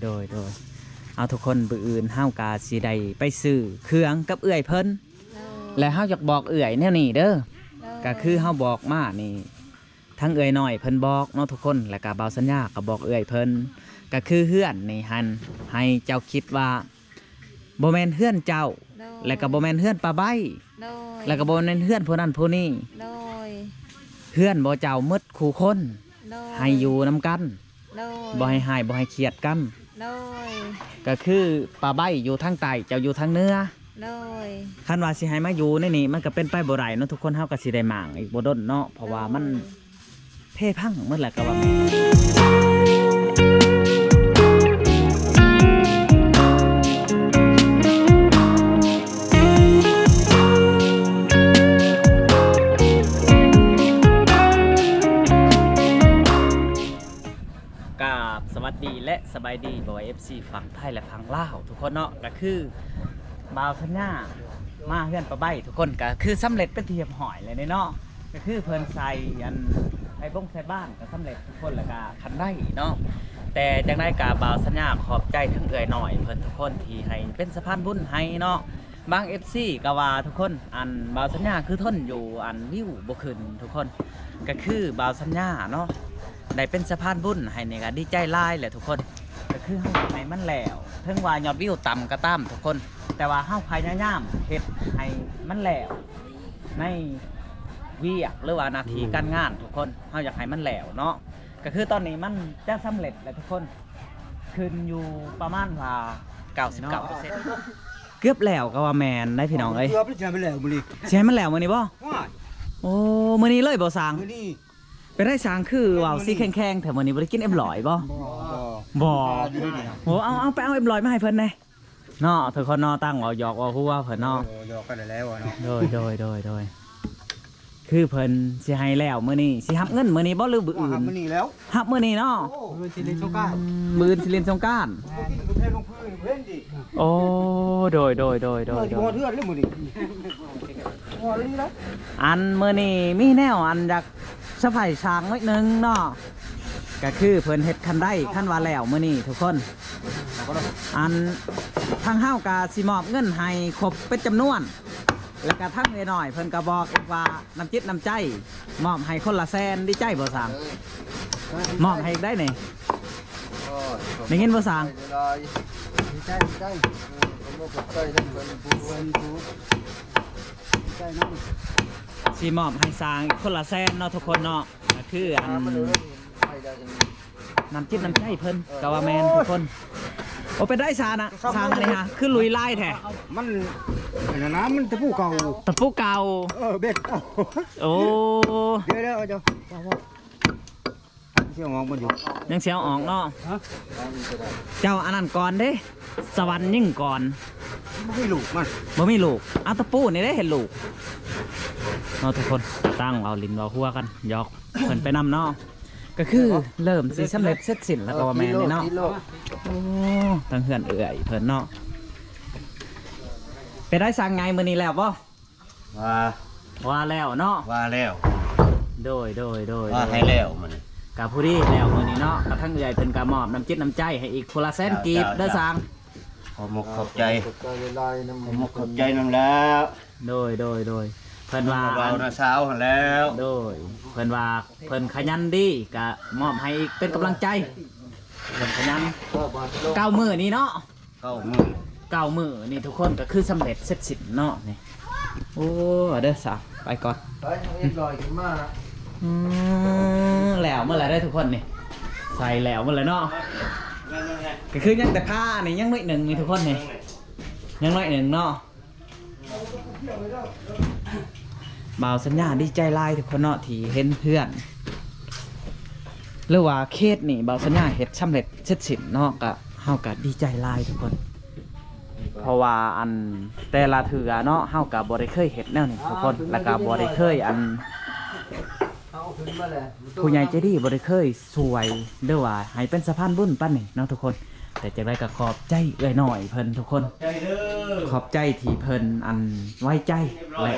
ໂດຍ ໂດຍ ເອົາ ທຸກຄົນ ມື້ອື່ນເຮົາກະຊິໄດ້ໄປຊື້ເຄື່ອງກັບເອື້ອຍເພິ່ນ ໂດຍ ແລະເຮົາຢາກບອກເອື້ອຍແນວນີ້ເດີ ໂດຍ ກະຄືເຮົາບອກມານີ້ ທັງເອື້ອຍນ້ອຍເພິ່ນບອກເນາະທຸກຄົນ ແລ້ວກະບ່າວສັນຍາກໍບອກເອື້ອຍເພິ່ນ ກໍຄືເຮືອນນີ້ຫັ້ນ ໃຫ້ເຈົ້າຄິດວ່າບໍ່ແມ່ນເຮືອນເຈົ້າ ໂດຍ ແລ້ວກໍບໍ່ແມ່ນເຮືອນປ້າໃບ້ ໂດຍ ແລ້ວກໍບໍ່ແມ່ນເຮືອນຜູ້ນັ້ນຜູ້ນີ້ ໂດຍ ເຮືອນບໍ່ເຈົ້າໝົດຄູ່ຄົນ ໂດຍ ໃຫ້ຢູ່ນຳກັນ ໂດຍ ບໍ່ໃຫ້ຮ້າຍ ບໍ່ໃຫ້ຄຽດກັນ ໂດຍ ກໍຄືປ້າໃບ້ຢູ່ທາງໃຕ້ ເຈົ້າຢູ່ທາງເໜືອ ໂດຍ ຄັນວ່າຊິໃຫ້ມາຢູ່ໃນນີ້ ມັນກໍເປັນໄປບໍ່ໄດ້ເນາະທຸກຄົນ ເຮົາກໍຊິໄດ້ມ້າງອີກບໍ່ດົນເນາະ ເພາະວ່າມັນ ໂດຍ ເພພັງໝົດແຫຼະກໍວ່າແມ່ນ. ກາບສະຫວັດດີ ແລະ ສະບາຍດີ ບໍ່ວ່າ ເອັຟຊີ ຝັ່ງໄທ ແລະ ຝັ່ງລາວທຸກຄົນເນາະ ກໍຄືບ່າວສັນຍາມາເຮືອນປ້າໃບ້ທຸກຄົນ ກໍຄືສຳເລັດເປັນທີ່ຮຽບຮ້ອຍແລ້ວເນາະ ກໍຄືເພິ່ນໃສ່ອັນ ໃສ່ບົງໃສ່ບ້ານກໍສຳເລັດທຸກຄົນ ແລ້ວກໍຄັນໄດເນາະ ແຕ່ຈັ່ງໃດກໍບ່າວສັນຍາຂອບໃຈທັງເອື້ອຍນ້ອຍເພິ່ນທຸກຄົນທີ່ໃຫ້ເປັນສະພານບຸນໃຫ້ເນາະ ບາງ ເອັຟຊີ ກໍວ່າທຸກຄົນ ອັນ ບ່າວສັນຍາຄືທົນຢູ່ ອັນ ວິວບໍ່ຂຶ້ນທຸກຄົນ ກໍຄືບ່າວສັນຍາເນາະ ໄດ້ເປັນສະພານບຸນໃຫ້ນີ້ກໍດີໃຈຫຼາຍແຫຼະທຸກຄົນ ກໍຄືເຮົາຢາກໃຫ້ມັນແລ້ວ ເຖິງວ່າຍອດວິວຕ່ຳກໍຕາມທຸກຄົນ ແຕ່ວ່າເຮົາພະຍາຍາມເຮັດໃຫ້ມັນແລ້ວ ໃນວຽກ ຫຼືວ່າໜ້າທີ່ການງານທຸກຄົນ ເຮົາຢາກໃຫ້ມັນແລ້ວເນາະ ກໍຄືຕອນນີ້ມັນຈະສຳເລັດແລ້ວທຸກຄົນ ຂຶ້ນຢູ່ປະມານວ່າເກົ້າສິບເກົ້າເປີເຊັນ ເກືອບແລ້ວກໍວ່າແມ່ນໄດ໋ພີ່ນ້ອງເອີຍ ເກືອບແລ້ວ ຊິໃຫ້ມັນແລ້ວມື້ນີ້ ຊິໃຫ້ມັນແລ້ວມື້ນີ້ບໍ່? ໂອ້ຍ ມື້ນີ້ເລີຍບໍ່ຊ່າງ? ມື້ນີ້ ເປັນໄດຊ່າງ ຄືເວົ້າ ມື້ນີ້ ຊິແຂງໆແທ້ ມື້ນີ້ບໍ່ໄດ້ກິນເອັມຮ້ອຍບໍ່? ບໍ່ ບໍ່ ຢູ່ໃນນີ້ນະ ໂອ້ ເອົາ ເອົາໄປເອົາເອັມຮ້ອຍມາໃຫ້ເພິ່ນແດ່ ເນາະ ທຸກຄົນເນາະ ຕັ້ງເວົ້າຫຍອກເວົ້າຫົວເພິ່ນເນາະ ເອີ ຫຍອກກັນແລ້ວເນາະ ໂດຍ ໂດຍ ໂດຍ ໂດຍ ຄືເພິ່ນຊິໃຫ້ແລ້ວມື້ນີ້ ຊິຮັບເງິນມື້ນີ້ບໍ່ ຫຼືມື້ອື່ນ? ຮັບມື້ນີ້ແລ້ວ ຮັບມື້ນີ້ເນາະ ໂອ້ ມື້ອື່ນຊິຫຼິ້ນສົງການ ອືມ ມື້ອື່ນຊິຫຼິ້ນສົງການ ບໍ່ກິນກາແຟລົງພື້ນເພິ່ນຕິ ໂອ້ ໂດຍ ໂດຍ ໂດຍ ໂດຍ ບໍ່ຮອດເຮືອນເລີຍມື້ນີ້ ບໍ່ຮອດອີ່ຫຼີແລ້ວ ອັນມື້ນີ້ມີແນວອັນຢາກ ສະໄພຊ່າງໜ້ອຍໜຶ່ງເນາະ ກໍຄືເພິ່ນເຮັດຄັນໄດ ຄັນວ່າແລ້ວມື້ນີ້ທຸກຄົນ ອັນ ທາງເຮົາກໍຊິມອບເງິນໃຫ້ຄົບເປັນຈຳນວນ ແລ້ວກໍທາງເອື້ອຍນ້ອຍເພິ່ນກໍບອກອີກວ່າ ນ້ຳຈິດນ້ຳໃຈ ມອບໃຫ້ຄົນລະແສນ ດີໃຈບໍ່ຊ່າງ? ມອບໃຫ້ອີກໄດ໋ນີ້ ໂອ້ຍ ໄດ້ຍິນບໍ່ຊ່າງ? ດີໃຈ ດີໃຈ ເອີ ຂອບໃຈທັງເພິ່ນຜູ້ເພິ່ນຜູ້ ດີໃຈນຳ ຊິມອບໃຫ້ຊ່າງອີກຄົນລະແສນເນາະທຸກຄົນເນາະ ກໍຄືອັນ ນ້ຳຈິດນ້ຳໃຈເພິ່ນ ເອີ ກໍວ່າແມ່ນທຸກຄົນ ໂອ້ ເປັນໄດຊ່າງນະ ຊ່າງອັນນີ້ຫາ ຄືລຸຍລາຍແທ້ ມັນ ອັນນັ້ນນະ ມັນຕະປູເກົ່າ ຕະປູເກົ່າ ເອີ ເບັດ ໂອ້ ດຽວໆ ເຈົ້າ ຍັງຊິເອົາອອກບໍ່ຢູ່ ຍັງຊິເອົາອອກເນາະ ຮະ ເຈົ້າອັນນັ້ນກ່ອນເດ້ ສະຫວັນຍິງກ່ອນ ບໍ່ມີລູກມັນ ບໍ່ມີລູກ ເອົາຕະປູນີ້ເດ້ເຮັດລູກເນາະທຸກຄົນ ຕັ້ງເວົ້າຫຼິ້ນເວົ້າຫົວກັນ ຫຍອກເພິ່ນໄປນຳເນາະ ກໍຄືເລີ່ມຊິສຳເລັດເສັດສິ້ນແລ້ວກໍວ່າແມ່ນນີ້ເນາະ ໂອ້ ທາງເຮືອນເອື້ອຍເພິ່ນເນາະ ເປັນໄດຊ່າງໃຫຍ່ມື້ນີ້ແລ້ວບໍ່? ວ່າ ວ່າແລ້ວເນາະ ວ່າແລ້ວ ໂດຍ ໂດຍ ໂດຍ ວ່າໃຫ້ແລ້ວມື້ນີ້ ກະພໍດີແລ້ວມື້ນີ້ເນາະ ກະທາງເອື້ອຍເພິ່ນກະມອບນ້ຳຈິດນ້ຳໃຈໃຫ້ອີກຜູ້ລະແສນກີບເດີຊ່າງ ຂອບມຸກຂອບໃຈ ຂອບໃຈຫຼາຍໆນຳ ຂອບມຸກຂອບໃຈນຳແລ້ວ ໂດຍ ໂດຍ ໂດຍ ເພິ່ນວ່າ ເວົ້ານະສາວຫັ້ນແລ້ວ ໂດຍ ເພິ່ນວ່າເພິ່ນຂະຫຍັນດີ ກະມອບໃຫ້ອີກເປັນກຳລັງໃຈ ເພິ່ນຂະຫຍັນ ເກົ້າມື້ນີ້ເນາະ ເກົ້າມື້ ເກົ້າມື້ນີ້ທຸກຄົນ ກໍຄືສຳເລັດເສັດສິ້ນເນາະນີ້ ໂອ້ ເດີຊະ ໄປກ່ອນ ໄປເຮັດລອຍຂຶ້ນມາ ອືມ ແລ້ວໝົດແລ້ວເດີທຸກຄົນນີ້ ໃສ່ແລ້ວໝົດແລ້ວເນາະ ກໍຄືຍັງແຕ່ຜ້ານີ້ ຍັງໜ້ອຍໜຶ່ງນີ້ທຸກຄົນນີ້ ຍັງໜ້ອຍໜຶ່ງເນາະ ບ່າວສັນຍາດີໃຈຫຼາຍທຸກຄົນເນາະ ທີ່ເຫັນເຮືອນ ຫຼືວ່າເຂດນີ້ ບ່າວສັນຍາເຮັດສຳເລັດເສັດສິ້ນເນາະ ກະ ເຮົາກະດີໃຈຫຼາຍທຸກຄົນ ເພາະວ່າອັນແຕ່ລະເທື່ອເນາະ ເຮົາກະບໍ່ໄດ້ເຄີຍເຮັດແນວນີ້ທຸກຄົນ ແລ້ວກະບໍ່ໄດ້ເຄີຍອັນ ຜູ້ໃຫຍ່ໃຈດີບໍ່ໄດ້ເຄີຍຊ່ວຍ ຫຼືວ່າໃຫ້ເປັນສະພານບຸນປານນີ້ເນາະທຸກຄົນ ແຕ່ຈັ່ງໃດກໍຂອບໃຈເອື້ອຍນ້ອຍເພິ່ນທຸກຄົນ ຂອບໃຈທີ່ເພິ່ນອັນໄວ້ໃຈ ແລະ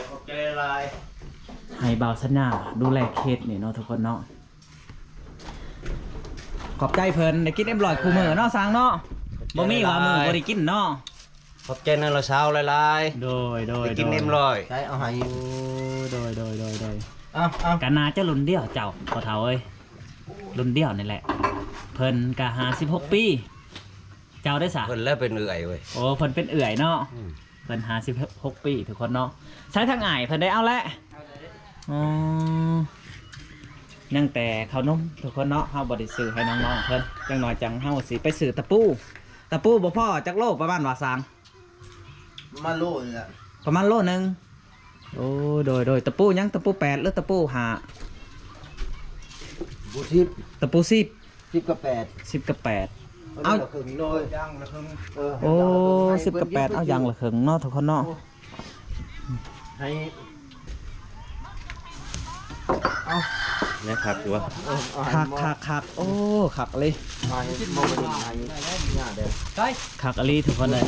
ໃຫ້ບ່າວສັນຍາດູແລເຂດນີ້ເນາະທຸກຄົນເນາະ. ຂອບໃຈເພິ່ນ ໄດ້ກິນເອັມຮ້ອຍຄູ່ມື້ເນາະ ຊ່າງເນາະ. ຂອບໃຈ ບໍ່ມີວ່າ ຫຼາຍໆ ມື້ບໍ່ໄດ້ກິນເນາະ. ຂອບໃຈນຳລາວຊາວຫຼາຍໆ. ໂດຍ ໂດຍ ໄດ້ກິນ ໂດຍ ເອັມຮ້ອຍ. ໃຊ້ເອົາໃຫ້. ໂອ້ ໂດຍ ໂດຍ ໂດຍ ໂດຍ. ເອົາ ເອົາ ກະໜ້າຈະລຸ້ນດຽວເຈົ້າ ພໍ່ເຖົ້າເອີຍ, ລຸ້ນດຽວນີ້ແຫຼະ. ເພິ່ນກະຫ້າສິບຫົກປີ. ເຈົ້າໄດ້ສະ? ເພິ່ນແລ້ວເປັນເອື້ອຍເວີຍ. ໂອ້ ເພິ່ນເປັນເອື້ອຍເນາະ. ອືມ ເພິ່ນຫ້າສິບຫົກປີທຸກຄົນເນາະ. ໃຊ້ທາງອ້າຍເພິ່ນໄດ້ເອົາແລ້ວ. ອໍ ຍັງແຕ່ເຂົ້າໜົມທຸກຄົນເນາະ, ເຮົາບໍ່ໄດ້ຊື້ໃຫ້ນ້ອງໆເພິ່ນ. ຈັກໜ້ອຍຈັ່ງເຮົາຊິໄປຊື້ຕະປູ. ຕະປູບໍ່ພໍຈັກໂລ ປະມານວ່າຊ່າງ? ປະມານໂລນີ້ແຫຼະ. ປະມານໂລໜຶ່ງ. ໂອ້ ໂດຍ ໂດຍ. ຕະປູຫຍັງ? ຕະປູແປດ ຫຼື ຕະປູຫ້າ? ຕະປູສິບ. ຕະປູສິບ. ສິບກັບແປດ. ສິບກັບແປດ. ເອົາ ລະເຄິ່ງໂລ. ເອີ ໂອ້ ສິບກັບແປດ ເອົາຢ່າງລະເຄິ່ງເນາະ ທຸກຄົນເນາະ. ໃຫ້ ເອົາ ແນວຄັກຢູ່ວະ. ເອີ ຄັກ ຄັກ ຄັກ. ໂອ້ ຄັກອີ່ຫຼີ. ຄັກອີ່ຫຼີທຸກຄົນເອີຍ.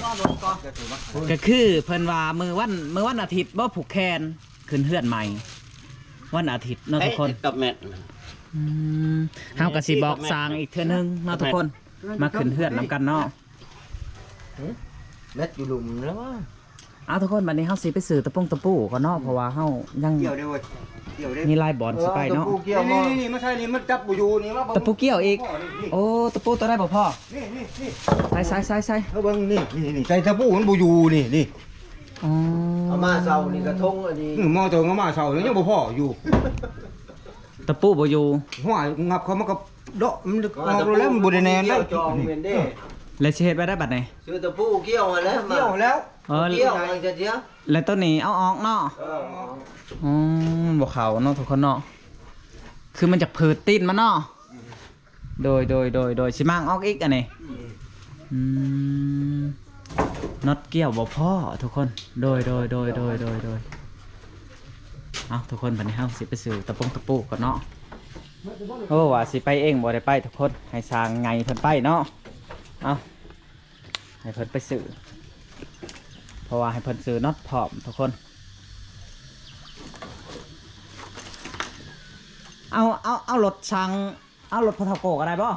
ກະຄືເພິ່ນວ່າມື້ວັນ ມື້ວັນອາທິດບໍ່ ຜູກແຂນ ຂຶ້ນເຮືອນໃໝ່ ວັນອາທິດເນາະທຸກຄົນ. ເອີ ອືມ ເຮົາກະຊິບອກຊ່າງອີກເທື່ອໜຶ່ງເນາະທຸກຄົນ, ມາຂຶ້ນເຮືອນນຳກັນເນາະ. ແມັດຢູ່ລຸ່ມແລ້ວ. ເອົາທຸກຄົນ ບາດນີ້ເຮົາຊິໄປຊື້ຕະປົງຕະປູກ່ອນເນາະ, ເພາະວ່າເຮົາຍັງ ກ່ຽວເດ້ເວີຍ ກ່ຽວເດ້ ມີຫຼາຍບ່ອນຊິໄປເນາະ. ເອີ ຕະປູກ່ຽວ ນີ້ໆໆ ມາໃສ່ນີ້ ມັນຈັບບໍ່ຢູ່ນີ້ ມາເບິ່ງ ຕະປູກ່ຽວອີກ. ນີ້ ໂອ້ ຕະປູໂຕໃດບໍ່ພໍ? ນີ້ໆໆ ໃສ່ໆໆໆ ມາເບິ່ງນີ້ ນີ້ໆ ໃສ່ຕະປູມັນບໍ່ຢູ່ນີ້ ນີ້. ອໍ ເອົາມາເຊົານີ້ກະທົງອັນນີ້ ອືມ ໝໍ້ເຕີງເອົາມາເຊົານີ້ຍັງບໍ່ພໍຢູ່. ຕະປູບໍ່ຢູ່. ຫ້ວຍ ຫຍັບເຂົ້າມັນກະເດາະ ມັນອອກແລ້ວ ມັນບໍ່ໄດ້ແໜ້ນໄດ້. ແລ້ວຊິເຮັດແບບໃດບາດນີ້? ຊື້ຕະປູກ່ຽວຫັ້ນແຫຼະ ກ່ຽວແລ້ວ. ເອີ ກ່ຽວໃຫ້ຊະເດ. ແລ້ວໂຕນີ້ເອົາອອກເນາະ. ເອີ ອືມ ບໍ່ເຂົ້າເນາະທຸກຄົນເນາະ, ຄືມັນຈະຜືດຕີນມັນເນາະ. ໂດຍ ໂດຍ ໂດຍ ໂດຍ ຊິມ້າງອອກອີກອັນນີ້. ອືມ ອືມ ນັອດກ່ຽວບໍ່ພໍທຸກຄົນ. ໂດຍ ໂດຍ ໂດຍ ໂດຍ ໂດຍ ໂດຍ. ເອົາທຸກຄົນ ບາດນີ້ເຮົາຊິໄປຊື້ຕະປົງຕະປູກ່ອນເນາະ. ໂອ້ ວ່າຊິໄປເອງບໍ່ໄດ້ໄປທຸກຄົນ, ໃຫ້ຊ່າງໃຫຍ່ເພິ່ນໄປເນາະ. ເອົາ ໃຫ້ເພິ່ນໄປຊື້ ເພາະວ່າໃຫ້ເພິ່ນຊື້ນັອດພ້ອມທຸກຄົນ. ເອົາ ເອົາ ເອົາລົດຊ່າງ ເອົາລົດພໍ່ເຖົ້າໂກກະໄດ້ບໍ່? ເ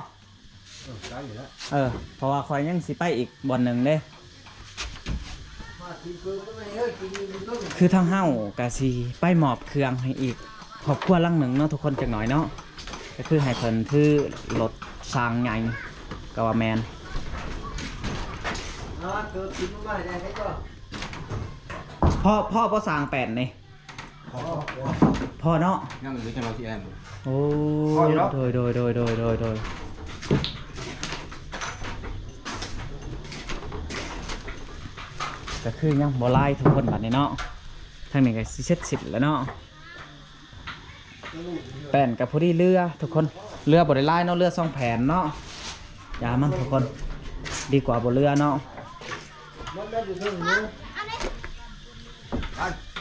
ອີ ໄດ້ຢູ່ແລ້ວ. ເອີ ເພາະວ່າຂ້ອຍຍັງຊິໄປອີກບ່ອນໜຶ່ງເດ້. ຄືທາງເຮົາກະຊິໄປມອບເຄື່ອງໃຫ້ອີກຄອບຄົວຫຼັງໜຶ່ງເນາະທຸກຄົນ ຈັກໜ້ອຍເນາະ. ກະຄືໃຫ້ເພິ່ນຖືລົດຊ່າງໃຫຍ່ ກະວ່າແມ່ນ. ພໍ ພໍບໍ່ຊ່າງແປ້ນນີ້? ພໍ ພໍເນາະ. ຍັງຢູ່ ຈັກໜ້ອຍຊິແອມ. ໂອ້ ພໍຢູ່ເນາະ. ໂດຍ ໂດຍ ໂດຍ ໂດຍ ໂດຍ ໂດຍ. ກະຄືຍັງບໍ່ຫຼາຍທຸກຄົນບາດນີ້ເນາະ, ທາງນີ້ກະຊິເສັດສິ້ນແລ້ວເນາະ. ແປ້ນກະພໍດີເຫຼືອທຸກຄົນ, ເຫຼືອບໍ່ໄດ້ຫຼາຍເນາະ, ເຫຼືອສອງແຜ່ນເນາະ. ຢ່າມັນທຸກຄົນ ດີກວ່າບໍ່ເຫຼືອເນາະ.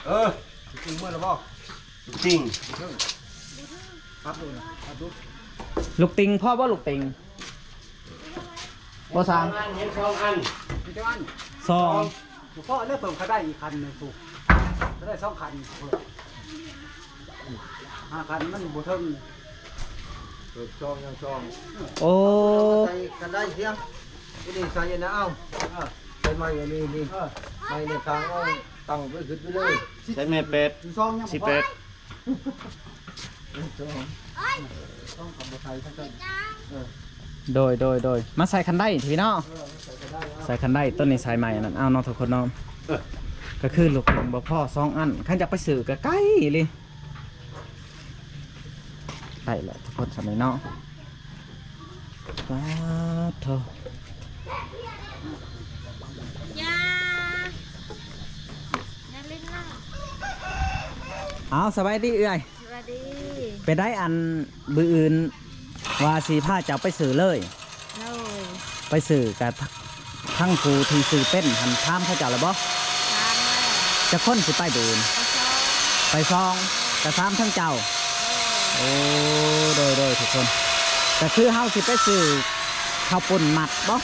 ເອີ ຕິ່ງເມືອລະບໍ່? ຕິ່ງ ຮັບດູນະ ຮັບດູ. ລູກຕິ່ງພໍບໍ່ ລູກຕິ່ງ? ບໍ່ຊ່າງ ເຫັນສອງອັນ ມີຈັກອັນ? ສອງ. ບໍ່ພໍແລ້ວ ເພີ່ມຂະໄດອີກຄັນໜຶ່ງພຸ້ນ, ຂະໄດສອງຄັນ ຫ້າຄັນມັນບໍ່ເຖິງ. ເພີ່ມສອງ ຍັງສອງ. ໂອ້ ໃສ່ຂະໄດເສຍ ນີ້ໃສ່ອັນນັ້ນເອົາ. ເອີ ໃສ່ໄມ້ອັນນີ້ນີ້ ເອີ ໄມ້ໃນກາງເອົາ ຕັ້ງໄວ້ຂຶ້ນໄປເລີຍ. ໃສ່ແມ່ແປດ ສອງຍັງບໍ່ພໍ ສິບແປດ. ໂດຍ ໂດຍ ໂດຍ ມາໃສ່ຄັນໄດພີ້ເນາະ. ເອີ ມາໃສ່ຄັນໄດ ໃສ່ຄັນໄດ ຕົ້ນນີ້ໃສ່ໃໝ່ອັນນັ້ນ ເອົາເນາະທຸກຄົນເນາະ. ເອີ ກະຄືລູກຕິ່ງບໍ່ພໍສອງອັນ, ຄັນຢາກໄປຊື້ກະໄກອີ່ຫຼີ. ໄດ້ແລ້ວທຸກຄົນ ສ່ຳນີ້ເນາະ. ປາດໂທ ຢ່າ ຢ່າຫຼິ້ນເນາະ. ເອົາ ສະບາຍດີເອື້ອຍ. ສະບາຍດີ. ເປັນໃດ ອັນ ມື້ອື່ນວ່າຊິພາເຈົ້າໄປຊື້ເລີຍ? ໂດຍ. ໄປຊື້ກະ ທັງຜູ້ທີ່ຊື້ເປັນຫັ້ນຖາມເຂົາເຈົ້າແລ້ວບໍ່? ຖາມແລ້ວ. ຈັກຄົນຊິໄປມື້ອື່ນ? ໄປສອງ. ໄປສອງ ກະຖາມທັງເຈົ້າ. ໂດຍ. ໂອ້ ໂດຍ ໂດຍ ທຸກຄົນ ກະຄືເຮົາຊິໄປຊື້ເຂົ້າປຸ້ນມັດບໍ່? ໂດຍ.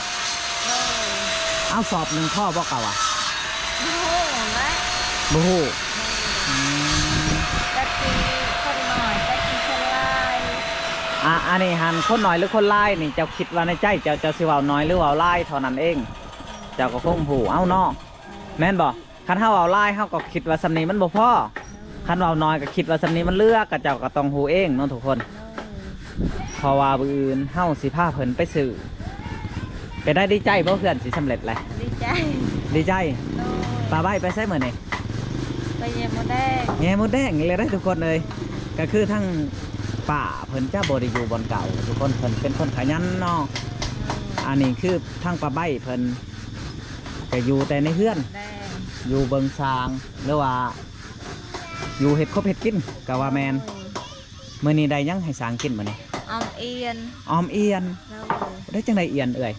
ເອົາ ສອບໜຶ່ງພໍບໍ່ກະວ່າ? ບໍ່ຮູ້ແຫຼະ. ບໍ່ຮູ້. ອືມ ຈັກຊິຄົນໜ້ອຍ ຈັກຊິຄົນຫຼາຍ. ອ່າ ອັນນີ້ຫັ້ນ ຄົນໜ້ອຍຫຼືຄົນຫຼາຍນີ້ ເຈົ້າຄິດວ່າໃນໃຈເຈົ້າ ເຈົ້າຊິເວົ້າໜ້ອຍຫຼືເວົ້າຫຼາຍເທົ່ານັ້ນເອງ ເຈົ້າກໍຄົງຮູ້ເອົາເນາະ ແມ່ນບໍ່? ຄັນເຮົາເວົ້າຫຼາຍ ເຮົາກໍຄິດວ່າສ່ຳນີ້ມັນບໍ່ພໍ ຄັນເວົ້າໜ້ອຍກໍຄິດວ່າສ່ຳນີ້ມັນເຫຼືອ ກໍເຈົ້າກໍຕ້ອງຮູ້ເອງເນາະທຸກຄົນ ເພາະວ່າມື້ອື່ນເຮົາຊິພາເພິ່ນໄປຊື້. ເປັນໃດ ດີໃຈບໍ່ ເພື່ອນຊິສຳເລັດແຫຼະ? ດີໃຈ ດີໃຈ. ໂດຍ. ປ້າໃບ້ໄປໃສມື້ນີ້? ໄປແຍ່ມົດແດງ ແຍ່ມົດແດງອີກແລ້ວເດ້ທຸກຄົນເອີຍ. ກໍຄືທາງປ້າເພິ່ນຈະບໍ່ໄດ້ຢູ່ບ່ອນເກົ່າທຸກຄົນ ເພິ່ນເປັນຄົນຂະຫຍັນເນາະ. ອືມ ອັນນີ້ຄືທາງປ້າໃບ້ເພິ່ນ ກໍຢູ່ແຕ່ໃນເຮືອນ ແມ່ນ ຢູ່ເບິ່ງຊ່າງ ຫຼືວ່າຢູ່ເຮັດຄົບເຮັດກິນກໍວ່າແມ່ນ. ໂດຍ. ມື້ນີ້ໄດ້ຫຍັງໃຫ້ຊ່າງກິນມື້ນີ້? ອອມອຽນ ອອມອຽນ. ໂດຍ. ໄດ້ຈັ່ງໃດອຽນເອື້ອຍ?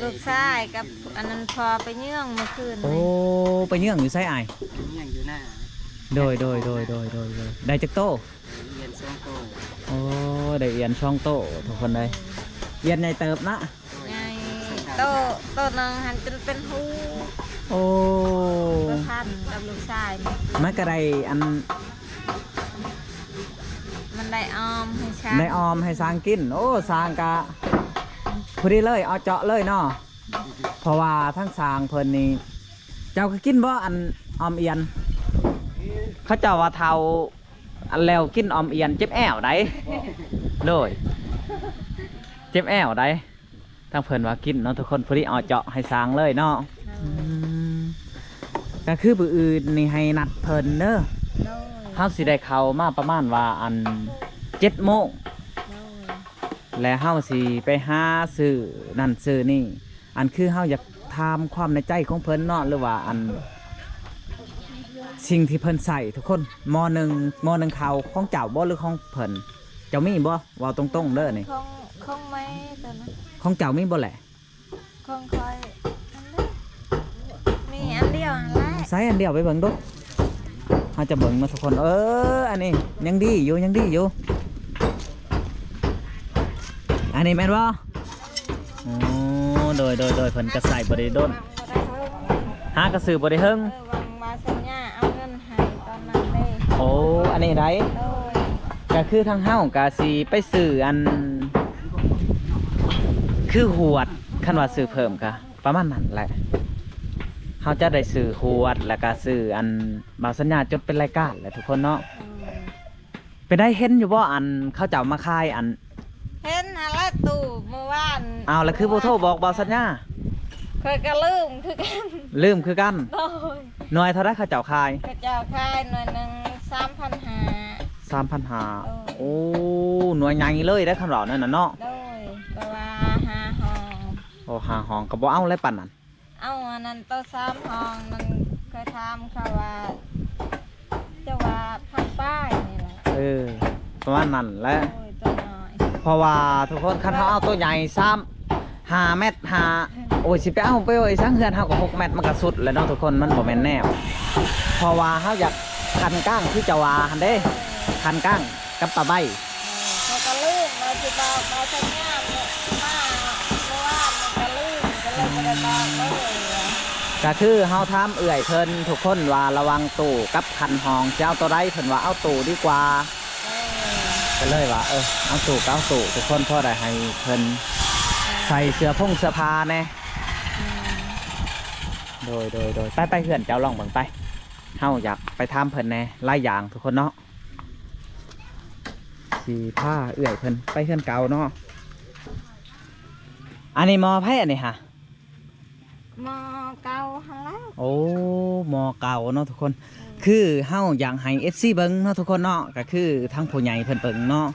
ລູກຊາຍກັບອັນນັ້ນພໍ່ໄປເຍືອງມື້ຄືນ. ໂອ້ ໄປເຍືອງຢູ່ໃສອ້າຍ? ໄປເຍືອງຢູ່ນາ. ໂດຍ ໂດຍ ໂດຍ ໂດຍ ໂດຍ. ໄດ້ຈັກໂຕ? ໄດ້ອຽນສອງໂຕ. ໂອ້ ໄດ້ອຽນສອງໂຕທຸກຄົນເອີຍ. ອຽນໃຫຍ່ເຕີບນະ. ໃຫຍ່ ໂຕ ໂຕໜຶ່ງຫັ້ນຈົນເປັນຫູ. ໂອ້ ປະພັນກັບລູກຊາຍ. ມັນກໍໄດ້ອັນ ມັນໄດ້ອອມໃຫ້ຊ້າງ ໄດ້ອອມໃຫ້ຊ້າງກິນ. ໂອ້ ຊ້າງກະພໍດີເລີຍ ເອົາເຈາະເລີຍເນາະ ເພາະວ່າທາງຊ້າງເພິ່ນນີ້ ເຈົ້າກໍກິນບໍ່ ອັນອອມອຽນ? ເຂົາເຈົ້າວ່າເຖົ້າ ອັນແລ້ວກິນອອມອຽນເຈັບແອວໃດ໋. ໂດຍ ເຈັບແອວໃດ໋. ທາງເພິ່ນວ່າກິນເນາະທຸກຄົນ ພໍດີເອົາເຈາະໃຫ້ຊ້າງເລີຍເນາະ. ໂດຍ. ອືມ ກໍຄືມື້ອື່ນນີ້ໃຫ້ນັດເພິ່ນເດີ. ໂດຍ. ເຮົາຊິໄດ້ເຂົ້າມາປະມານວ່າອັນເຈັດໂມງ. ໂດຍ. ແລະເຮົາຊິໄປຫາຊື້ນັ້ນຊື້ນີ້ ອັນຄືເຮົາຢາກຖາມຄວາມໃນໃຈຂອງເພິ່ນເນາະ ຫຼືວ່າອັນສິ່ງທີ່ເພິ່ນໃຊ້ທຸກຄົນ. ໝໍ້ໜຶ້ງ ໝໍ້ໜຶ້ງເຂົ້າຂອງເຈົ້າບໍ່ ຫຼືຂອງເພິ່ນ? ເຈົ້າມີບໍ່? ເວົ້າຕົງໆເດີນີ້. ຂອງ ຂອງແມ່ຕົວນັ້ນ. ຂອງເຈົ້າມີບໍ່ແຫຼະ? ຂອງຂ້ອຍອັນນັ້ນ ມີອັນດຽວຫັ້ນແຫຼະ. ໃສ່ອັນດຽວໄປເບິ່ງດູ. ເຮົາຈະເບິ່ງເນາະທຸກຄົນ. ເອີ ອັນນີ້ຍັງດີຢູ່ ຍັງດີຢູ່. ອັນນີ້ແມ່ນບໍ່? ໂອ້ ໂດຍ ໂດຍ ໂດຍ. ເພິ່ນກໍໃສ່ບໍ່ໄດ້ດົນ ຫາກໍຊື້ບໍ່ໄດ້ເຫິງ. ເອີ ຫວັງວ່າສັນຍາເອົາເງິນໃຫ້ຕອນນັ້ນເດ້. ໂອ້ ອັນນີ້ໃດ? ໂດຍ. ກໍຄືທາງເຮົາກໍຊິໄປຊື້ອັນ ຄືຫວດ ຄັນວ່າຊື້ເພີ່ມກໍປະມານນັ້ນແຫຼະ. ເຮົາຈະໄດ້ຊື້ຫວດ ແລ້ວກໍຊື້ອັນ ບ່າວສັນຍາຈົດເປັນລາຍການແຫຼະທຸກຄົນເນາະ. ໂດຍ. ເປັນໃດ ເຫັນຢູ່ບໍ່ ອັນເຂົາເຈົ້າມາຂາຍອັນ? ເຫັນຫັ້ນແຫຼະ ຕູ້ມື້ວານ. ອ້າວ ແລ້ວຄືບໍ່ໂທບອກບ່າວສັນຍາ? ຂ້ອຍກໍລືມຄືກັນ. ລືມຄືກັນ? ໂດຍ. ໜ່ວຍເທົ່າໃດເຂົາເຈົ້າຂາຍ? ເຂົາເຈົ້າຂາຍໜ່ວຍໜຶ່ງສາມພັນຫ້າ. ສາມພັນຫ້າ. ໂດຍ. ໂອ້ ໜ່ວຍໃຫຍ່ເລີຍເດ້ ຄັນເວົ້າແນວນັ້ນເນາະ. ໂດຍ. ແຕ່ວ່າຫ້າຫ້ອງ. ໂອ້ ຫ້າຫ້ອງກໍບໍ່ເອົາແຫຼະປານນັ້ນ. ເອົາອັນນັ້ນໂຕສາມຫ້ອງນັ້ນ ຂ້ອຍຖາມເຂົາວ່າ ເຈົ້າວ່າພັນປາຍນີ້ແຫຼະ. ເອີ ປະມານນັ້ນແຫຼະ. ໂອ້ຍ ໂຕນ້ອຍ. ເພາະວ່າທຸກຄົນ ຄັນເຮົາເອົາໂຕໃຫຍ່ສາມ ຫ້າແມັດ ຫ້າ ໂອ້ຍ ຊິໄປເອົາໄປໄວ້ສັງ ເຮືອນເຮົາກໍຫົກແມັດ ມັນກໍສຸດແລ້ວເນາະທຸກຄົນ ມັນບໍ່ແມ່ນແນວ. ເພາະວ່າເຮົາຢາກຄັນກາງ ຄືເຈົ້າວ່າຫັ້ນເດ້ ຄັນກາງ ກັບປາໃບ. ເອີ ເຂົາກໍລືມວ່າຊິບອກ ບອກສັນຍາມາເມື່ອວານນີ້ກໍລືມ ກໍເລີຍບໍ່ໄດ້ບອກເລີຍ. ກໍຄືເຮົາຖາມເອື້ອຍເພິ່ນທຸກຄົນວ່າລະຫວ່າງຕູ້ກັບຄັນຫ້ອງຊິເອົາໂຕໃດ ເພິ່ນວ່າເອົາຕູ້ດີກວ່າ. ເອີ ກໍເລີຍວ່າ ເອີ ເອົາຕູ້ກໍເອົາຕູ້ທຸກຄົນ ພໍໄດ້ໃຫ້ເພິ່ນໃສ່ເສື້ອຜົງເສື້ອຜ້າແດ່. ແມ່ນ. ໂດຍ ໂດຍ ໂດຍ. ໄປ ໄປເຮືອນເຈົ້າລອງເບິ່ງໄປ ເຮົາຢາກໄປຖາມເພິ່ນແດ່ ຫຼາຍຢ່າງທຸກຄົນເນາະ. ຊິພາເອື້ອຍເພິ່ນໄປເຮືອນເກົ່າເນາະ. ອັນນີ້ໝໍ້ໃຜອັນນີ້ຫະ? ໝໍ້ເກົ່າຫັ້ນແຫຼະ. ໂອ້ ໝໍ້ເກົ່າເນາະທຸກຄົນ. ເອີ ຄືເຮົາຢາກໃຫ້ເອັຟຊີເບິ່ງເນາະທຸກຄົນເນາະ ກໍຄືທາງຜູ້ໃຫຍ່ເພິ່ນເບິ່ງເນາະ.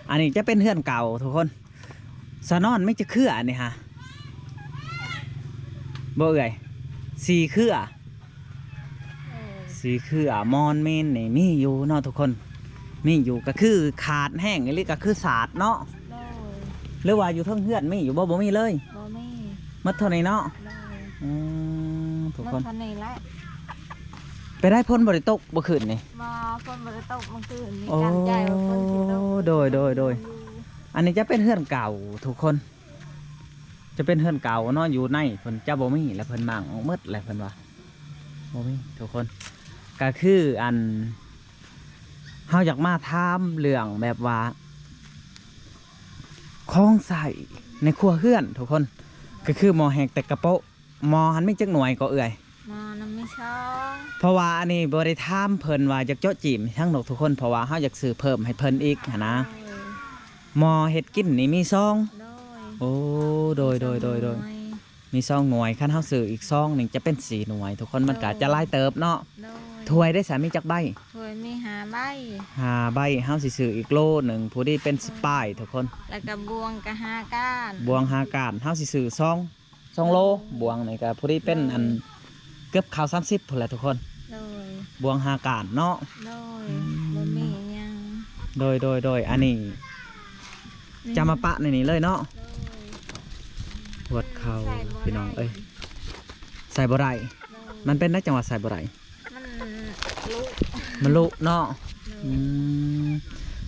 ອັນນີ້ຈະເປັນເຮືອນເກົ່າທຸກຄົນ. ສາວນອນມີຈັກເຄືອອັນນີ້ຫະ? ບໍ່ເອື້ອຍ? ສີ່ເຄືອ. ເອີ ສີ່ເຄືອ. ມອນເມນນີ້ມີຢູ່ເນາະທຸກຄົນ ມີຢູ່. ກໍຄືຂາດແຮງອີ່ຫຼີກໍຄືສາດເນາະ. ໂດຍ. ຫຼືວ່າຢູ່ເທິງເຮືອນມີຢູ່ບໍ່? ບໍ່ມີເລີຍ. ບໍ່ມີ. ໝົດເທົ່ານີ້ເນາະ. ໂດຍ. ອືມ ທຸກຄົນ ໝົດເທົ່ານີ້ແຫຼະ. ໄປໄດ້ ຝົນບໍ່ໄດ້ຕົກບໍ່ຄືນນີ້? ບໍ່ ຝົນບໍ່ໄດ້ຕົກມື້ຄືນນີ້. ໂອ້ ກັນໃຈວ່າຝົນຊິຕົກ. ໂດຍ ໂດຍ ໂດຍ. ອັນນີ້ຈະເປັນເຮືອນເກົ່າທຸກຄົນ ຈະເປັນເຮືອນເກົ່າເນາະ ຢູ່ໃນເພິ່ນຈະບໍ່ມີແຫຼະ ເພິ່ນມ້າງອອກໝົດແຫຼະ ເພິ່ນວ່າບໍ່ມີທຸກຄົນ. ກໍຄືອັນ ເຮົາຢາກມາຖາມເລື່ອງແບບວ່າ ຂອງໃຊ້ໃນຄົວເຮືອນທຸກຄົນ ກໍຄືໝໍ້ແຮກແຕ່ກະໂປະ. ໝໍ້ຫັ້ນມີຈັກໜ່ວຍກໍເອື້ອຍ? ໝໍ້ນະມີສອງ. ເພາະວ່າອັນນີ້ບໍ່ໄດ້ຖາມເພິ່ນວ່າຢາກເຈາະຈີ້ມຫຍັງດອກທຸກຄົນ ເພາະວ່າເຮົາຢາກຊື້ເພີ່ມໃຫ້ເພິ່ນອີກຫັ້ນນະ. ໂດຍ. ໝໍ້ເຮັດກິນນີ້ມີສອງ. ໂດຍ. ໂອ້ ໂດຍໆໆໆ ມີສອງໜ່ວຍ. ຄັນເຮົາຊື້ອີກສອງນີ້ຈະເປັນສີ່ໜ່ວຍທຸກຄົນ ມັນກໍຈະຫຼາຍເຕີບເນາະ. ໂດຍ. ຖ້ວຍເດ້ຊະ ມີຈັກໃບ? ຖ້ວຍມີຫ້າໃບ. ຫ້າໃບ ເຮົາຊິຊື້ອີກໂລໜຶ່ງ ພໍດີເປັນສິບປາຍທຸກຄົນ. ແລ້ວກໍບ່ວງກໍຫ້າກ້ານ. ບ່ວງຫ້າກ້ານ ເຮົາຊິຊື້ສອງ ສອງໂລ. ໂດຍ. ບ່ວງນີ້ກໍພໍດີເປັນ ໂດຍ ອັນ ເກືອບເຂົ້າສາມສິບພຸ້ນແຫຼະທຸກຄົນ. ໂດຍ. ບ່ວງຫ້າກ້ານເນາະ. ໂດຍ. ອືມ ບໍ່ມີຫຍັງ. ໂດຍໆໆ ອັນນີ້ ນີ້ ຈະມາປະໃນນີ້ເລີຍເນາະ. ໂດຍ. ຫວດເຂົ້າ ໃສ່ບໍ່ໄດ້ ພີ່ນ້ອງເອີຍ ໃສ່ບໍ່ໄດ້. ໂດຍ. ມັນເປັນໄດ້ ຈັ່ງວ່າໃສ່ບໍ່ໄດ້? ມັນລຸ ມັນລຸເນາະ. ໂດຍ. ອືມ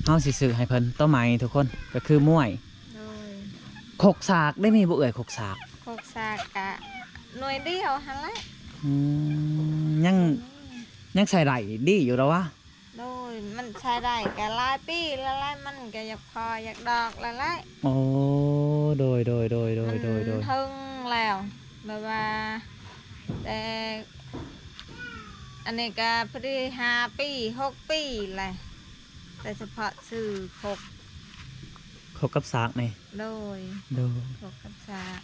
ເຮົາຊິຊື້ໃຫ້ເພິ່ນໂຕໃໝ່ທຸກຄົນ ກໍຄືມວຍ. ໂດຍ. ຄົກສາກໄດ້ມີບໍ່ເອື້ອຍ ຄົກສາກ? ຄົກສາກກະໜ່ວຍດຽວຫັ້ນແຫຼະ. ອືມ ຍັງ ຍັງໃຊ້ໄດ້ດີຢູ່ດອກວະ? ໂດຍ. ມັນໃຊ້ໄດ້ກະຫຼາຍປີແລ້ວແຫຼະ ມັນກະຢາກພໍຢາກດອກແລ້ວແຫຼະ. ໂອ້ ໂດຍໆໆໆໆ ມັນເຖິງແລ້ວ ແບບວ່າ ແຕ່ອັນນີ້ກະພໍດີຫ້າປີ ຫົກປີແຫຼະ ແຕ່ສະເພາະຊື້ຄົກ ຄົກກັບສາກນີ້. ໂດຍ. ໂດຍ. ຄົກກັບສາກ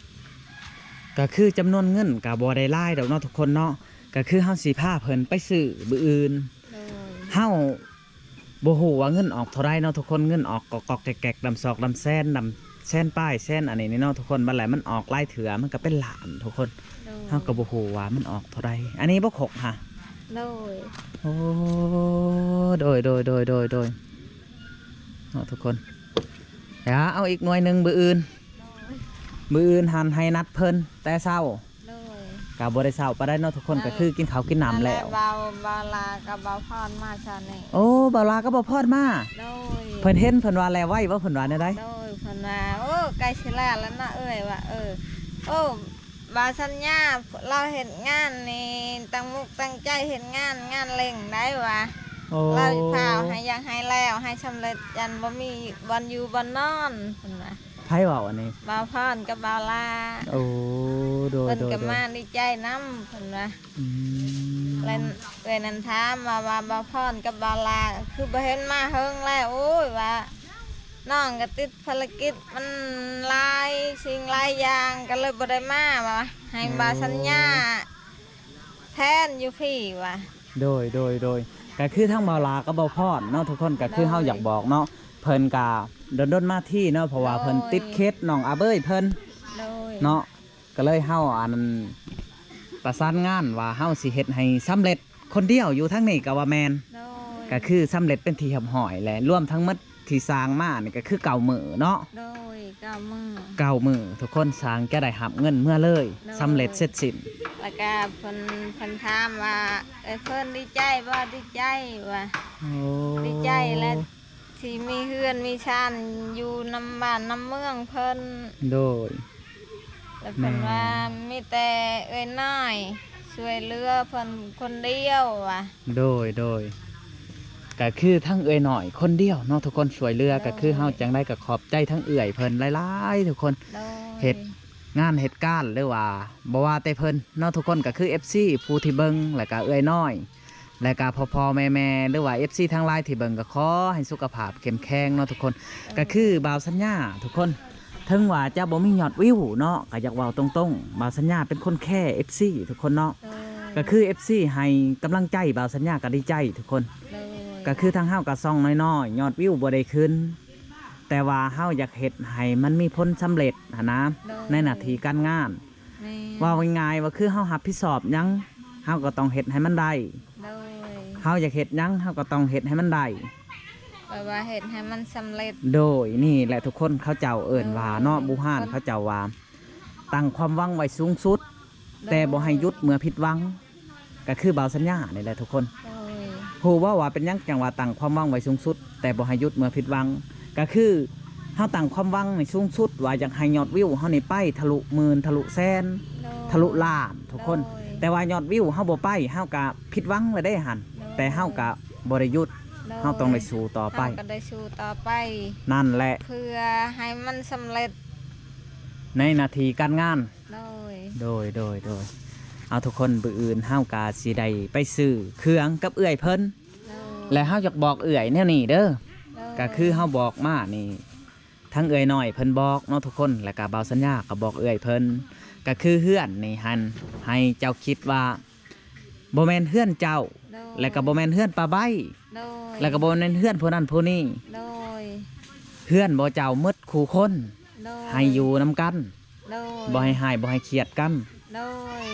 ກໍຄືຈຳນວນເງິນກໍບໍ່ໄດ້ຫຼາຍດອກເນາະທຸກຄົນເນາະ ກໍຄືເຮົາຊິພາເພິ່ນໄປຊື້ມື້ອື່ນ. ໂດຍ. ເຮົາບໍ່ຮູ້ວ່າເງິນອອກເທົ່າໃດເນາະທຸກຄົນ ເງິນອອກກອກໆແກກໆ ດຳສອກດຳແສນ ດຳແສນປາຍແສນອັນນີ້ເນາະທຸກຄົນ ບັດແລ້ວມັນອອກຫຼາຍເທື່ອ ມັນກໍເປັນລ້ານທຸກຄົນ. ໂດຍ. ເຮົາກໍບໍ່ຮູ້ວ່າມັນອອກເທົ່າໃດ. ອັນນີ້ບໍ່ຄົກຫະ? ໂດຍ. ໂອ້ ໂດຍໆໆໆໆ ເນາະທຸກຄົນ. ດຽວເອົາອີກໜ່ວຍໜຶ່ງມື້ອື່ນ. ໂດຍ. ມື້ອື່ນຫັ້ນໃຫ້ນັດເພິ່ນແຕ່ເຊົ້າ. ໂດຍ. ກໍບໍ່ໄດ້ເຊົ້າປານໃດເນາະທຸກຄົນ. ເອີ ກໍຄືກິນເຂົ້າກິນນ້ຳແລ້ວ. ນັ້ນແຫຼະ ບ່າວ ບ່າວລາກັບບ່າວພອນມາຊານີ້. ໂອ້ ບ່າວລາກັບບ່າວພອນມາ. ໂດຍ. ເພິ່ນເຫັນເພິ່ນວ່າແລ້ວໄວບໍ່ ເພິ່ນວ່າແນວໃດ? ໂດຍ. ເພິ່ນວ່າ ໂອ້ ໃກ້ຊິແລ້ວແລ້ວເນາະເອື້ອຍວ່າ. ເອີ ໂອ້ ບ່າວສັນຍາລາວເຮັດງານນີ້ຕັ້ງມຸກຕັ້ງໃຈເຮັດງານ ງານເລັ່ງໄດ໋ວ່າ. ໂອ້ ລາວພ້າວໃຫ້ ຢາກໃຫ້ແລ້ວໃຫ້ສຳເລັດ ຢ້ານບໍ່ມີບ່ອນຢູ່ບ່ອນນອນ ເພິ່ນວ່າ. ໃຜເວົ້າອັນນີ້? ບ່າວພອນກັບບ່າວລາ. ໂອ້ ໂດຍໆໆ ເພິ່ນກໍມາດີໃຈນຳ ເພິ່ນວ່າ. ອືມ ແລ້ວເອື້ອຍນັ້ນຖາມວ່າ ວ່າບ່າວພອນກັບບ່າວລາຄືບໍ່ເຫັນມາເຫິງແລ້ວ ໂອ້ຍ ວ່າ ນ້ອງກໍຕິດພາລະກິດ ມັນຫຼາຍສິ່ງຫຼາຍຢ່າງ ກໍເລີຍບໍ່ໄດ້ມາ ວ່າໃຫ້ ໂອ້ ບ່າວສັນຍາແທນຢູ່ພີ້ວ່າ. ໂດຍໆໆ ກໍຄືທັງບ່າວລາກັບບ່າວພອນເນາະທຸກຄົນ ກໍຄື ໂດຍ ເຮົາຢາກບອກເນາະ ເພິ່ນກໍດົນໆມາທີເນາະ ເພາະວ່າ ໂດຍ ເພິ່ນຕິດເຂດນ້ອງອາເບີຍເພິ່ນ ໂດຍ ເນາະ ກໍເລີຍເຮົາ ອັນ ປະສານງານວ່າເຮົາຊິເຮັດໃຫ້ສຳເລັດຄົນດຽວຢູ່ທາງນີ້ກໍວ່າແມ່ນ ໂດຍ ກໍຄືສຳເລັດເປັນທີ່ຮຽບຮ້ອຍແລ້ວ ລວມທັງໝົດທີ່ສ້າງມານີ້ກໍຄືເກົ້າມື້ເນາະ ໂດຍ ເກົ້າມື້ ເກົ້າມື້ ທຸກຄົນຊ່າງຈະໄດ້ຮັບເງິນເມືອເລີຍ ໂດຍ ສຳເລັດເສັດສິ້ນ ແລ້ວກໍເພິ່ນ ເພິ່ນຖາມວ່າ ເອີ ເພິ່ນດີໃຈບໍ່? ດີໃຈວ່າ ໂອ້ ດີໃຈແລ້ວ ທີ່ມີເຮືອນມີຊານຢູ່ນຳບ້ານນຳເມືອງເພິ່ນ ໂດຍ ແລ້ວເພິ່ນ ແມ່ນ ວ່າມີແຕ່ເອື້ອຍນ້ອຍຊ່ວຍເຫຼືອເພິ່ນຄົນດຽວວ່າ ໂດຍໆ ກໍຄືທັງເອື້ອຍນ້ອຍຄົນດຽວເນາະ ທຸກຄົນຊ່ວຍເຫຼືອ ໂດຍ ກໍຄືເຮົາຈັ່ງໃດກໍຂອບໃຈທັງເອື້ອຍເພິ່ນຫຼາຍໆ ທຸກຄົນ ໂດຍ ເຮັດງານເຮັດການ ຫຼືວ່າບໍ່ວ່າແຕ່ເພິ່ນເນາະ ທຸກຄົນ ກໍຄືເອັຟຊີຜູ້ທີ່ເບິ່ງ ແລ້ວກໍເອື້ອຍນ້ອຍ ແລະກະພໍ່ໆແມ່ໆ ຫຼືວ່າເອັຟຊີທັງຫຼາຍທີ່ເບິ່ງ ກໍຂໍໃຫ້ສຸຂະພາບເຂັ້ມແຂງເນາະທຸກຄົນ ເອີ ກໍຄືບ່າວສັນຍາທຸກຄົນ ເຖິງວ່າຈະບໍ່ມີຍອດວິວເນາະ ກໍຢາກເວົ້າຕົງໆ ບ່າວສັນຍາເປັນຄົນແຄເອັຟຊີທຸກຄົນເນາະ ໂດຍ ກໍຄືເອັຟຊີໃຫ້ກຳລັງໃຈບ່າວສັນຍາກໍດີໃຈທຸກຄົນ ໂດຍ ກໍຄືທາງເຮົາກໍຊ່ອງນ້ອຍໆ ຍອດວິວບໍ່ໄດ້ຂຶ້ນ ແຕ່ວ່າເຮົາຢາກເຮັດໃຫ້ມັນມີຜົນສຳເລັດຫັ້ນນະ ໂດຍ ໃນໜ້າທີ່ການງານ ແມ່ນ ເວົ້າງ່າຍໆວ່າຄືເຮົາຮັບຜິດຊອບຫຍັງ ເຮົາກໍຕ້ອງເຮັດໃຫ້ມັນໄດ້ ໂດຍ ເຮົາຢາກເຮັດຫຍັງ ເຮົາກໍຕ້ອງເຮັດໃຫ້ມັນໄດ້ ແປວ່າເຮັດໃຫ້ມັນສຳເລັດ ໂດຍ ນີ້ແຫຼະທຸກຄົນ ເຂົາເຈົ້າເອີ້ນວ່າເນາະ ໂດຍ ບູຮານເຂົາເຈົ້າວ່າ ຕັ້ງຄວາມຫວັງໄວ້ສູງສຸດ ໂດຍ ແຕ່ບໍ່ໃຫ້ຢຸດເມື່ອຜິດຫວັງ ກໍຄືບ່າວສັນຍານີ້ແຫຼະທຸກຄົນ ໂດຍ ຮູ້ບໍ່ວ່າເປັນຫຍັງຈັ່ງວ່າຕັ້ງຄວາມຫວັງໄວ້ສູງສຸດ ແຕ່ບໍ່ໃຫ້ຢຸດເມື່ອຜິດຫວັງ ກໍຄືເຮົາຕັ້ງຄວາມຫວັງໃຫ້ສູງສຸດ ວ່າຢາກໃຫ້ຍອດວິວເຮົານີ້ໄປທະລຸໝື່ນ ທະລຸແສນ ໂດຍ ທະລຸລ້ານທຸກຄົນ ໂດຍ ແຕ່ວ່າຍອດວິວເຮົາບໍ່ໄປ ເຮົາກະຜິດຫວັງແລ້ວເດ້ຫັ້ນ ໂດຍ ແຕ່ເຮົາກະບໍ່ໄດ້ຢຸດ ໂດຍ ເຮົາຕ້ອງໄດ້ສູ້ຕໍ່ໄປ ເຮົາກໍໄດ້ສູ້ຕໍ່ໄປ ນັ້ນແຫຼະ ເພື່ອໃຫ້ມັນສຳເລັດ ໃນໜ້າທີ່ການງານ ໂດຍ ໂດຍ ໂດຍ ໂດຍ ເອົາ ທຸກຄົນ ມື້ອື່ນເຮົາກໍຊິໄດ້ໄປຊື້ເຄື່ອງກັບເອື້ອຍເພິ່ນ ໂດຍ ແລະເຮົາຢາກບອກເອື້ອຍແນວນີ້ເດີ ໂດຍ ກໍຄືເຮົາບອກມານີ້ ທັງເອື້ອຍນ້ອຍເພິ່ນບອກເນາະທຸກຄົນ ແລ້ວກະບ່າວສັນຍາກໍບອກເອື້ອຍເພິ່ນ ກໍຄືເຮືອນນີ້ຫັ້ນ ໃຫ້ເຈົ້າຄິດວ່າບໍ່ແມ່ນເຮືອນເຈົ້າ ໂດຍ ແລ້ວກໍບໍ່ແມ່ນເຮືອນປ້າໃບ້ ໂດຍ ແລ້ວກໍບໍ່ແມ່ນເຮືອນຜູ້ນັ້ນຜູ້ນີ້ ໂດຍ ເຮືອນບໍ່ເຈົ້າໝົດຄູ່ຄົນ ໂດຍ ໃຫ້ຢູ່ນຳກັນ ໂດຍ ບໍ່ໃຫ້ຮ້າຍ ບໍ່ໃຫ້ຄຽດກັນ ໂດຍ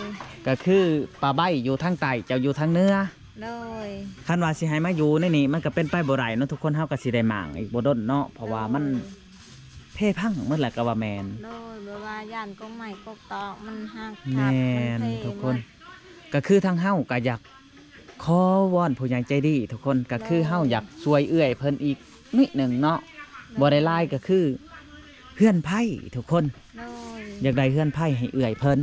ກໍຄືປ້າໃບ້ຢູ່ທາງໃຕ້ ເຈົ້າຢູ່ທາງເໜືອ ໂດຍ ຄັນວ່າຊິໃຫ້ມາຢູ່ໃນນີ້ ມັນກໍເປັນໄປບໍ່ໄດ້ເນາະທຸກຄົນ ເຮົາກໍຊິໄດ້ມ້າງອີກບໍ່ດົນເນາະ ເພາະວ່າມັນ ໂດຍ ເພພັງໝົດແຫຼະກໍວ່າແມ່ນ ໂດຍ ແບບວ່າຢ້ານກົກໄມ້ກົກຕອກມັນຫັກ ແມ່ນ ທັບ ມັນເພ ທຸກຄົນ ໝົດ ກໍຄືທາງເຮົາກໍຢາກຂໍວອນຜູ້ໃຫຍ່ໃຈດີທຸກຄົນ ກໍຄື ໂດຍ ເຮົາຢາກຊ່ວຍເອື້ອຍເພິ່ນອີກ ໜ້ອຍໜຶ່ງເນາະ ໂດຍ ບໍ່ໄດ້ຫຼາຍ ກໍຄືເຮືອນໄພທຸກຄົນ ໂດຍ ຢາກໄດ້ເຮືອນໄພໃຫ້ເອື້ອຍເພິ່ນ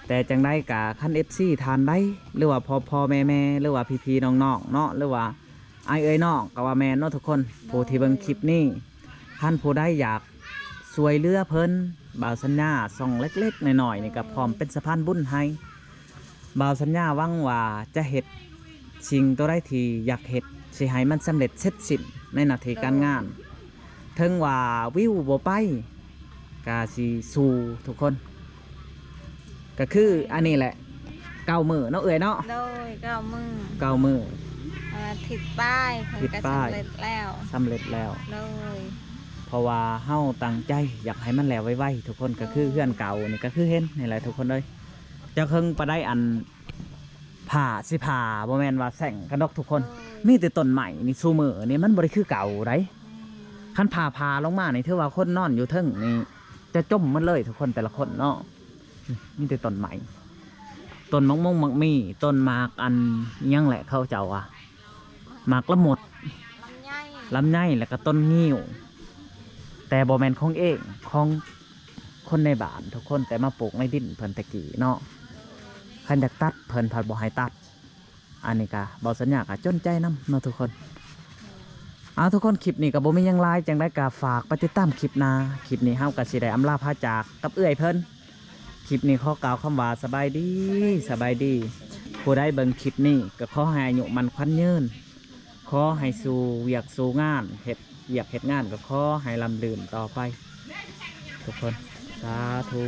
ແຕ່ຈັ່ງໃດກະຄັນເອັຟຊີທ່ານໃດ ຫຼືວ່າພໍ່ໆແມ່ໆ ຫຼືວ່າພີ່ໆນ້ອງໆເນາະ ຫຼືວ່າອ້າຍເອື້ອຍນ້ອງກໍວ່າແມ່ນເນາະທຸກຄົນ ໂດຍ ຜູ້ທີ່ເບິ່ງຄລິບນີ້ ຄັນຜູ້ໃດຢາກຊ່ວຍເຫຼືອເພິ່ນ ບ່າວສັນຍາຊ່ອງເລັກໆນ້ອຍໆນີ້ກໍ ໂດຍ ພ້ອມເປັນສະພານບຸນໃຫ້ ບ່າວສັນຍາຫວັງວ່າຈະເຮັດສິ່ງໂຕໃດທີ່ຢາກເຮັດ ຊິໃຫ້ມັນສຳເລັດເສັດສິ້ນໃນໜ້າທີ່ການງານ ໂດຍ ເຖິງວ່າວິວບໍ່ໄປ ກະຊິສູ້ທຸກຄົນ ກະຄືອັນນີ້ແຫຼະ ເກົ້າມື້ເນາະເອື້ອຍເນາະ ໂດຍ ເກົ້າມື້ ເກົ້າມື້ ອາທິດປາຍເພິ່ນກະສຳເລັດແລ້ວ ສຳເລັດແລ້ວ ໂດຍ ເພາະວ່າເຮົາຕັ້ງໃຈຢາກໃຫ້ມັນແລ້ວໄວໆ ທຸກຄົນ ກະຄື ໂດຍ ເຮືອນເກົ່ານີ້ ກະຄືເຫັນນີ້ແຫຼະທຸກຄົນເອີຍ ຈັກເຖິງປານໃດ ອັນ ຜ້າ ຊິຜ້າ ບໍ່ແມ່ນວ່າແຊງກັນດອກທຸກຄົນ ໂດຍ ມີແຕ່ຕົ້ນໄມ້ນີ້ ຊຸມື້ນີ້ມັນບໍ່ໄດ້ຄືເກົ່າໃດ ອືມ ຄັນຟ້າຜ່າລົງມານີ້ ຖືວ່າຄົນນອນຢູ່ເທິງນີ້ຈະຈົມໝົດເລີຍທຸກຄົນ ແຕ່ລະຄົນເນາະ ມີແຕ່ຕົ້ນໄມ້ ຕົ້ນໝາກມົງໝາກມີ້ ຕົ້ນໝາກອັນ ອີ່ຫຍັງແຫຼະ ເຂົາເຈົ້າວ່າ ໝາກລະມຸດ ລຳໄຍ ລຳໄຍ ແລ້ວກໍຕົ້ນງິ້ວ ແຕ່ບໍ່ແມ່ນຂອງເອງ ຂອງຄົນໃນບ້ານທຸກຄົນ ແຕ່ມາປູກໃນດິນເພິ່ນແຕ່ກີ້ເນາະ ຄັນຢາກຕັດເພິ່ນພັດບໍ່ໃຫ້ຕັດ ອັນນີ້ກະ ເວົ້າສັນຍາກະຈົນໃຈນຳເນາະທຸກຄົນ ເອົາ ທຸກຄົນ ຄລິບນີ້ກະບໍ່ມີຫຍັງຫຼາຍ ຈັ່ງໃດກະຝາກໄປຕິດຕາມຄລິບໜ້າ ຄລິບນີ້ເຮົາກະຊິໄດ້ອຳລາພາຈາກກັບເອື້ອຍເພິ່ນ ຄລິບນີ້ຂໍກ່າວຄຳວ່າສະບາຍດີ ສະບາຍດີ ຜູ້ໃດເບິ່ງຄລິບນີ້ກະຂໍໃຫ້ອາຍຸໝັ້ນຂວັນຍືນ ຂໍໃຫ້ສູ້ວຽກສູ້ງານ ເຮັດວຽກເຮັດງານກໍຂໍໃຫ້ລ່ຳລື່ນຕໍ່ໄປ ທຸກຄົນ ສາທຸ.